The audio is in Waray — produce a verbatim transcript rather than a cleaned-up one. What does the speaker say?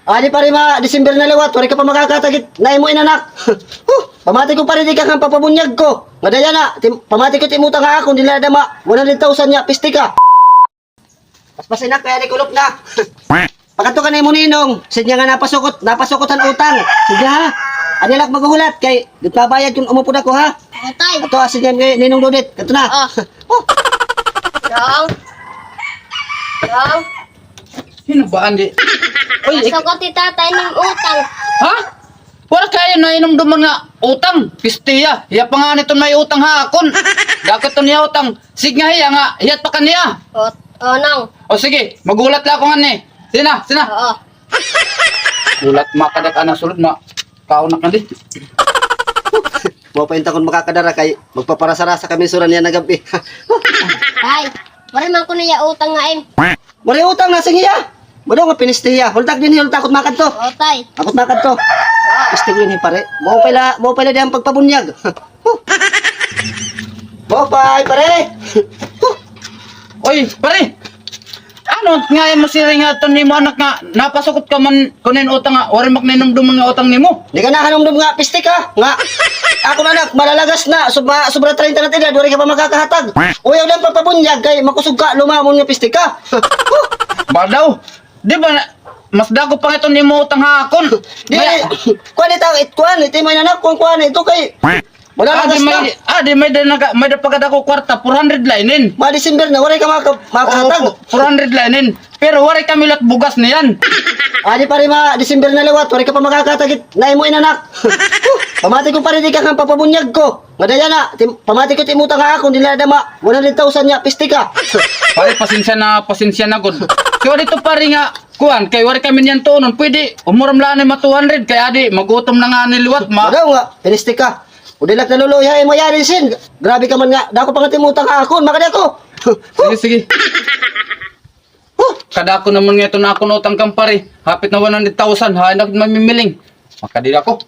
Adi pare, ma-December na liwat, waray ka pa makakahatag it na imo inanak. Huh, pamati ko pare, di ka kan papabunyag ko. Ngada yana, tim-, pamati ko it imo utang ha akon, diri la dama one hundred thousand niya, pisti ka. Paspas inak, kay adi kulop na. Pakadto ka han imo ninong, sidnga nga napasukot, napasukot han utang. Sidnga ha. Adi la ak maghuhulat kay ginpabayad kon umupod ako ha. O, tay. Ato, ah, sidnga kay Ninong Dodit. Kadto na. O. O. Dong. Dong. Sino ba, Andy? Oy, pasukot hi tatay nim utang. Ha? Waray ka iton nahinumduman nga utang. Pisti hiya. Hiya pa ngani iton may utang ha akon. Dako iton niya utang. Sidnga hiya nga, hiya pa kaniya. O, o, Nong. O sige, maghulat la ako ngani. Sige na, sige na. Oo. Hulat, makadak ana sulod, ma-, kaon na ka di. Mao pa unta kon makakadara kay magpaparasa-rasa kami sura niya na gab-i. Tay, waray man kuno hiya utang nga im. Waray utang, nasing hiya. Madungaw nga pinisti hiya. Hulta ak dinhi, hulta ak makadto. O, tay. Ak makadto. Pisti ko dinhi, pare. Mao pa la, mao pa la dida an pagpabunyag. Mao pa, pare. Oy, pare. Ano, nga imo siring ha iton imo anak nga napasukot ka man kuno hin utang nga waray man ak nahinumduman nga utang nimo? Di ka nahinumdom nga pisti ka, nga akon anak malalagas na, sobra, sobra treinta na it edad, waray ka pa makakahatag. Uyaw la an pagpabunyag kay makusog ka lumamon nga pisti ka. Ba daw? Di ba na, mas dako pa nga iton imo utang ha akon? Di, kuan ito, it, kuan, it imo inanak, kuan, kuan ito kay wala na. Ah, di may, ah, di may da naga-, may da pagkadako kwarta, four hundred la inin. Ma-December na, waray ka maka-, makakahatag. Oo, four hundred la inin. Pero waray kami lat bugas niyan. Adi pare, ma-December na liwat, waray ka pa makakahatag it na imo inanak. Pamati ko pare, di ka kan papabunyag ko. Ngada yana, tim-, pamati ko it imo utang ha akon, diri la dama one hundred thousand niya, pisti ka. Pare, pasensya na, pasensya na gud. Kay waray ito pare nga, kuan, kay waray kami niyan tuonon. Pwede, umuram la anay ma two hundred, kay adi, magutom na ngani liwat, ma- Wala nga, pinisti ka. O di la ak naluluoy ha imo, yari sin. Grabe ka man nga, dako pa nga it imo utang ha akon, makadi ako. Sige, sige. Huh! Kadako na man nga iton akon utang kan pare. Hapit na one hundred thousand, hain na ak mamimiling. Makadi ako.